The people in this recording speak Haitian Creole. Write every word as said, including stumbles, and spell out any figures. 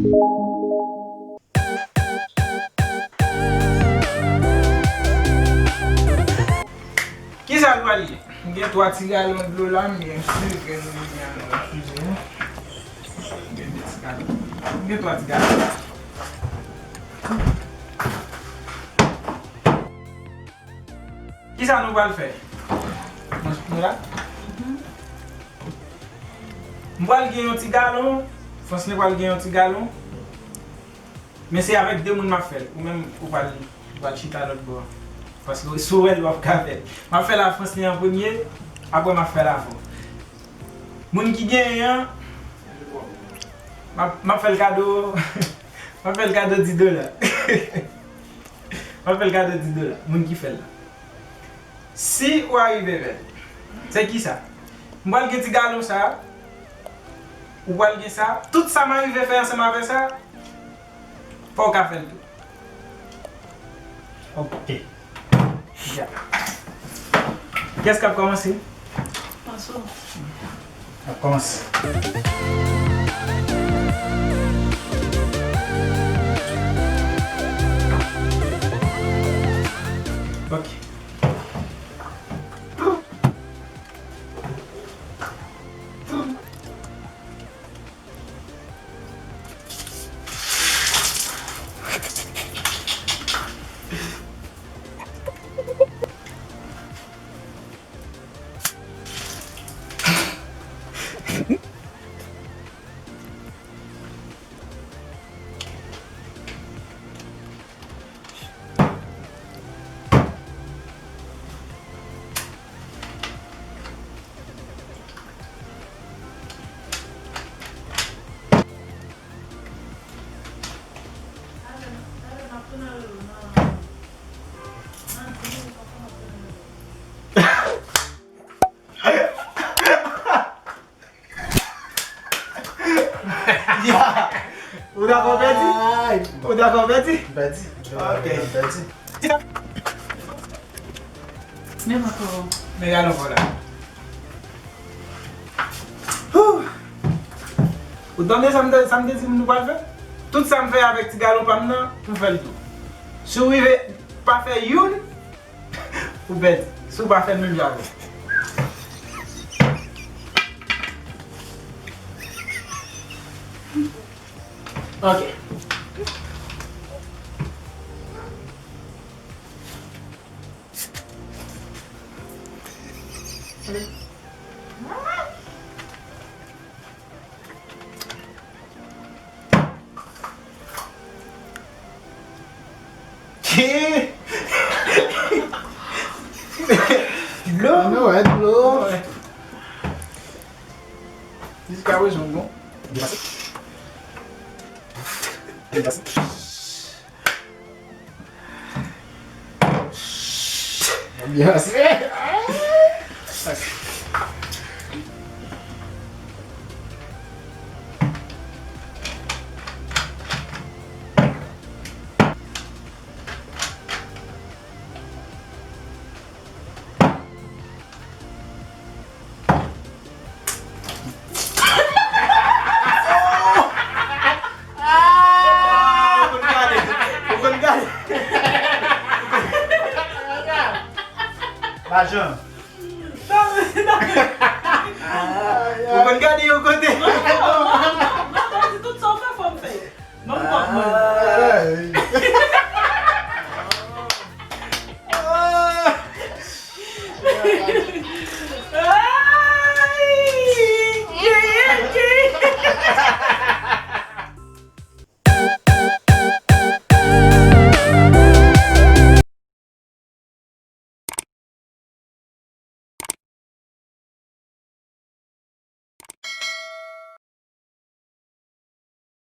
Kisa l pral ye? M gen twa ti galon dlo la, m gen sik, gen dlo, gen sik. M gen de ti galon. M gen twa ti galon. Kisa nou pral fè? Nou, nou la? M pral gen yon ti galon. Franslin pral gen yon ti galon. Men se avèk de moun m ap fè l. Ou menm, ou pral, ou pral chita lòt bò. Paske si w wè l, w ap ka fè l. M ap fè l a Franslin an premye, apre m ap fè l avè w. Moun ki genyen an, m ap, m ap fè l kado, m ap fè l kado dis dola. M ap fè l kado dis dola, moun ki fè l la. Si w arive fè l, se kisa? M pral gen ti galon sa, ou pral gen sa, tout sa m arive fè ansanm avè sa, fò w ka fè l tou. Ok. Ya. Kiyès k ap kòmanse? Panso. N ap kòmanse. Ok. Ya! Ou dakò pèdi? Ay! Ou dakò pèdi? Pèdi. Ok. Pèdi. Men ankò. Men gade ankò la. Whew! Ou tande sa m te, sa m te di nou pral fè? Tout sa m fè avèk ti galon pa m nan, pou m fè l tou. Si w rive pa fè youn, ou pèdi. Si w pa fè l menm jan avè m. Ok. Ki? Dlo? Ann wè dlo. Jiskaprezan bon. Depase. Depase. Byen pase. Ah! Ou konn gade. Ou konn gade. Lajan. Ou konn gade